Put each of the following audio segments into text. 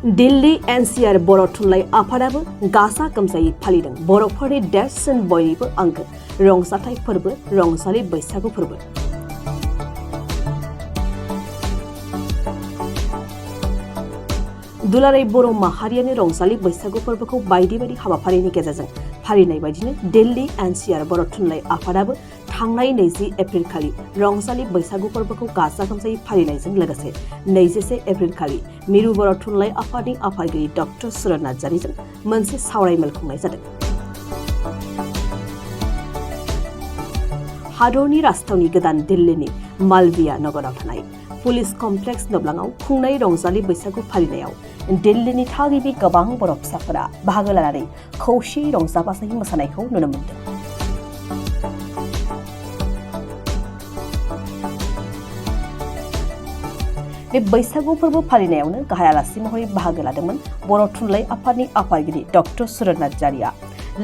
Delhi NCR बर' थुनलाइ आफादाबो गाजा गोमजायै फालिदों बर'फोरनि देरसिन बयनिबो आंगो रंजाथाइ फोरबो रंजालि बैसागु फोरबो। दुलाराय बर' माहारियानो रंजालि बैसागु फोरबोखौ बायदि बायदि हाबाफारिनि गेजेरजों फालिनाय बायदिनो दिल्ली एनसीआर बर' थुनलाइ आफादाबो थांनाय 20 एप्रिल खालि रंजालि बैसागु फोरबोखौ गाजा गोमजायै फालिनायजों लोगोसे 21 एप्रिल खालि मिरु बर' थुनलाइ आफादनि आफादगिरि डॉ सुरत नार्जारीजों मोनसे सावरायमेल खुंनाय जादों। हादरनि राजथावनि गोदान दिल्लीनि मालविया नगराव थानाय पुलिस कमप्लेक्स नब्लाङाव खुंनाय रंजालि बैसागु फालिनायाव दिल्लीनि थागिबि गोबां बर' फिसाफोरा बाहागो लानानै खौसेयै रंजा बाजायै मोसानायखौ नुनो मोन्दों। बे बैसागु फोरबो फालिनायावनो गाहाय आलासि महरै बाहागो लादोंमोन बर' थुनलाइ आफादनि आफादगिरि डॉ सुरत नार्जारीया।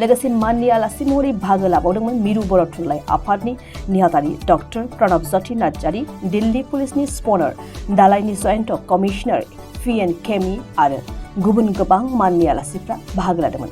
लोगोसे माननि आलासि महरै बाहागो लाबावदोंमोन मिरु बर' थुनलाइ आफादनि नेहाथारि डॉ प्रणब ज्योति नार्जारी, दिल्ली पुलिसनि स्पनार दालाइनि जयन्त कमिशनार PN केमी आरो गुबुन गोबां माननि आलासिफ्रा बाहागो लादोंमोन।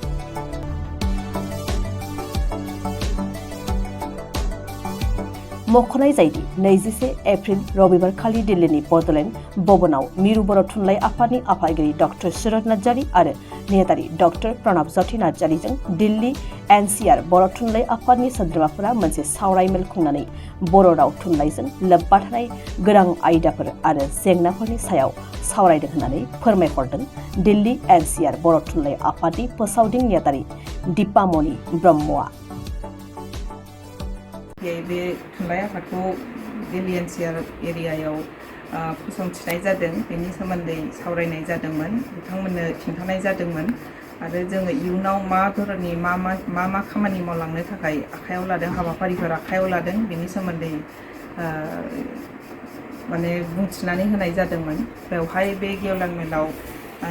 मख'नाय जायोदि 21 एप्रिल रबिबार खालि दिल्लीनि बड'लेण्ड भवनाव मिरु बर' थुनलाइ आफादनि आफादगिरि डॉ सुरत नार्जारी आरो नेहाथारि डॉ प्रणब ज्योति नार्जारीजों दिल्ली एनसीआर बर' थुनलाइ आफादनि सोद्रोमाफोरा मोनसे सावरायमेल खुंनानै बर' राव थुनलाइजों लोब्बा थानाय गोनां आयदाफोर आरो जेंनाफोरनि सायाव सावरायदों होननानै फोरमायहरदों दिल्ली एनसीआर बर' थुनलाइ आफादनि फोसावदिं नेहाथारि दीपामणि ब्रह्मआ। बे थुनलाइ आफादखौ दिल्ली एनसीआर एरियायाव फसंथिनाय जादों, बेनि सोमोन्दै सावरायनाय जादोंमोन, बिथांमोननो खिन्थानाय जादोंमोन आरो जोङो इयुनाव मा धरननि मा खामानि मावलांनो थाखाय आखायाव लादों, हाबाफारिफोर आखायाव लादों, बेनि सोमोन्दै माने बुंथिनानै होनाय जादोंमोन। बेवहाय बे गेवलां मेलाव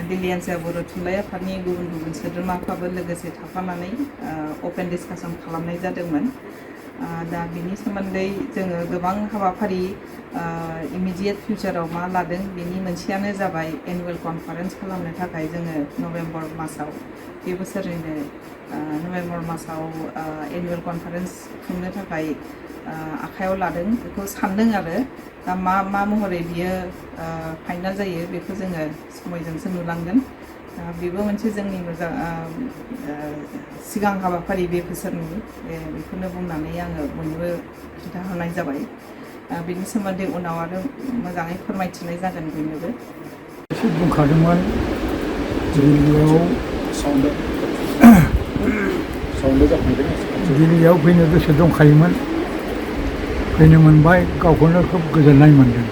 दिल्ली एनसीआर बर' थुनलाइ आफादनि गुबुन गुबुन सोद्रोमाफ्राबो लोगोसे थाफानानै अपेन डिसकासन खालामनाय जादोंमोन। दा बिनि सोमोन्दै जोङो गोबां हाबाफारि इमिडियेट फिउचाराव मा लादों बेनि मोनसेयानो जाबाय एनुवेल कनफारेन्स खालामनो थाखाय जोङो नभेम्बर मासाव बे बोसोरनिनो नभेम्बर मासाव एनुवेल कनफारेन्स खुंनो थाखाय आखायाव लादों, बेखौ सानदों आरो दा मा महरै बियो फाइनाल जायो बेखौ जोङो समयजोंसो नुलांगोन। बेबो मोनसे जोंनि मोजां सिगां हाबाफारि बे बोसोरनि बेखौनो बुंनानै आङो बयनोबो खिन्थाहरनाय जाबाय। बेनि सोमोन्दै उनाव आरो मोजाङै फोरमायथिनाय जागोन बयनोबो। एसे बुंखादोंमोन दिल्लीयाव फैनो गोसो दंखायोमोन, फैनो मोनबाय, गावखौनो खोब गोजोननाय मोनदों।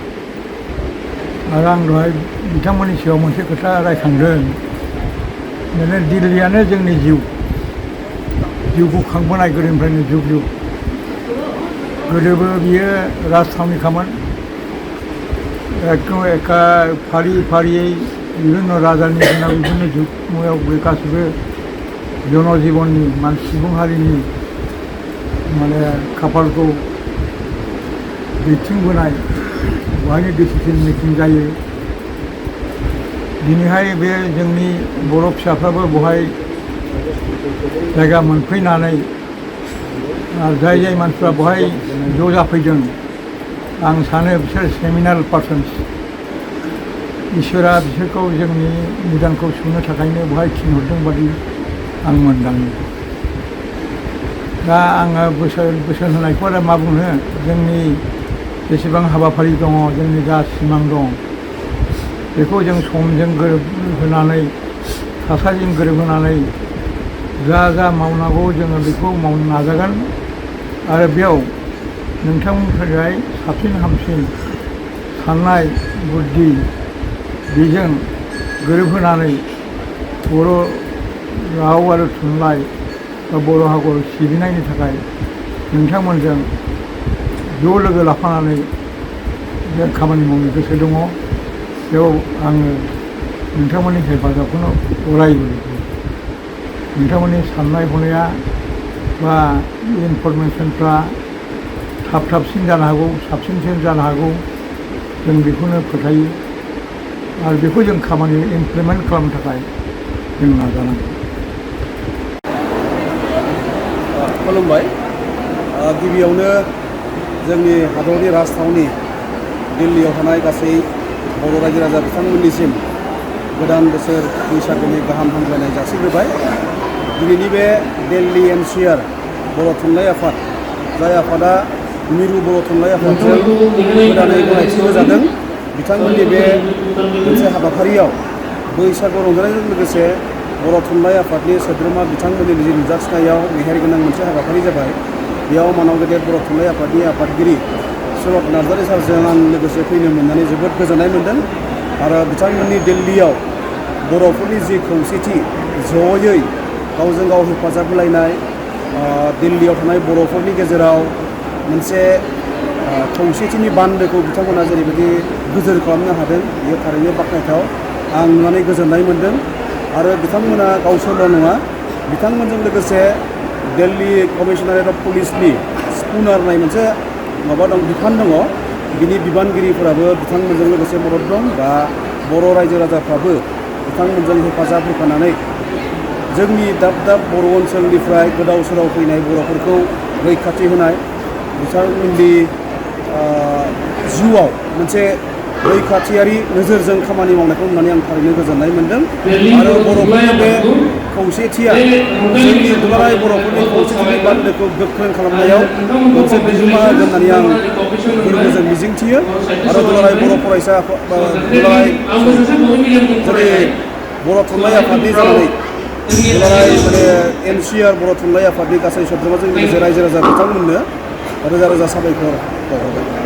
आरो आं दहाय बिथांमोननि सिगाङाव मोनसे खोथा रायखांदों, माने दिल्लीयानो जोंनि जिउखौ खांबोनाय गोदोनिफ्रायनो जुग जुग। गोदोबो बियो राजथावनिखामोन, एकदम एका फारियै बिभिन्न राजानि दिनाव बिभिन्न जुग मुगायाव बे गासिबो जनजीबननि सुबुं हारिनि माने खाफालखौ दैथिंबोनाय, बेवहायनो डिसिसन मेकिं जायो। दिनैहाय बे जोंनि बर' फिसाफ्राबो बेवहाय जायगा मोनफैनानै जाय मानसिफ्रा बेवहाय ज' जाफैदों, आं सानो बिसोर सेमिनाल पार्सन्स। इसोरा बिसोरखौ जोंनि निदानखौ सुनो थाखायनो बेवहाय थिनहरदों बादि आं मोनदाङो। दा आङो बोसोन होनायखौ आरो मा बुंनो, जोंनि जेसेबां हाबाफारि दङ, जोंनि जा सिमां दं, बेखौ जों समजों गोरोबहोनानै, थासारिजों गोरोबहोनानै जा मावनांगौ जोङो बेखौ मावनो नाजागोन। आरो बेयाव नोंथांमोननिफ्राय साबसिन हामसिन साननाय बुद्धि बेजों गोरोबहोनानै बर' राव आरो थुनलाइ बा बर' हारिखौ सिबिनायनि थाखाय नोंथांमोनजों ज' लोगो लाफानानै जों खामानि मावनो गोसो दङ। बेयाव आङो नोंथांमोननि हेफाजाबखौनो अरायबो नोंथांमोननि साननाय हनाया बा इनफरमेसनफ्रा थाबसिन जानो हागौ, साबसिनसिन जानो हागौ, जों बेखौनो फोथायो। आरो बेखौ जों खामानियाव इमप्लिमेन्ट खालामनो थाखाय जों नाजानांगौ। खुलुमबाय। गिबियावनो जोंनि हादरनि राजथावनि दिल्लीयाव थानाय गासै बर' रायजो राजा बिथांमोननिसिम गोदान बोसोर बैसागुनि गाहाम हामलायनाय जासिग्रोबाय। दिनैनि बे दिल्ली NCR बर' थुनलाइ आफाद, जाय आफादा मिरु बर' थुनलाइ आफादजों गोदानै गनायथि होजादों, बिथांमोननि बे मोनसे हाबाफारियाव बैसागु रंजानायजों लोगोसे बर' थुनलाइ आफादनि सोद्रोमा बिथांमोननि जि नुजाथिनायाव मेहेरगोनां मोनसे हाबाफारि जाबाय। बेयाव मानाव गेदेर बर' थुनलाइ आफादनि आफादगिरि सुरत नार्जारि सारजों आं लोगोसे फैनो मोननानै जोबोद गोजोननाय मोन्दों। आरो बिथांमोननि दिल्लीयाव बर'फोरनि जि खौसेथि, जयै गावजों गाव हेफाजाब होलायनाय, दिल्लीयाव थानाय बर'फोरनि गेजेराव मोनसे खौसेथिनि बान्दोखौ बिथांमोना जेरैबायदि गोजोर खालामनो हादों, बेयो थारैनो बाख्नायथाव। आं नुनानै गोजोननाय मोन्दों। आरो बिथांमोना गावसोरल' नङा, बिथांमोनजों लोगोसे दिल्ली कमिशनारेट अफ पुलिसनि स्पुनार होननाय मोनसे माबा दं, बिफान दङ। बिनि बिबानगिरिफोराबो बिथांमोनजों लोगोसे मदद दं, बा बर' रायजो राजाफ्राबो बिथांमोनजों हेफाजाब होफानानै जोंनि दाब दाब बर' ओनसोलनिफ्राय गोदाव सोराव फैनाय बर'फोरखौ रैखाथि होनाय, बिथांमोननि जिउआव मोनसे रैखाथियारि नोजोरजों खामानि मावनायखौ नुनानै आं थारैनो गोजोननाय मोन्दों। आरो बर'फोरनि बे खौसेथिया जोंनि दुलाराय बर'फोरनि खौसेथिनि बान्दोखौ गोख्रों खालामनायाव मोनसे बिहोमा होगोन होननानै आं गोरबोजों मिजिंथियो। आरो दुलाराय बर' फरायसा दुलाराय जोंनि बर' थुनलाइ आफादनि जानानै दुलाराय NCR बर' थुनलाइ आफादनि गासै सोद्रोमाजों लोगोसे रायजो राजा बिथांमोननो रोजा रोजा साबायखर बावहरबाय।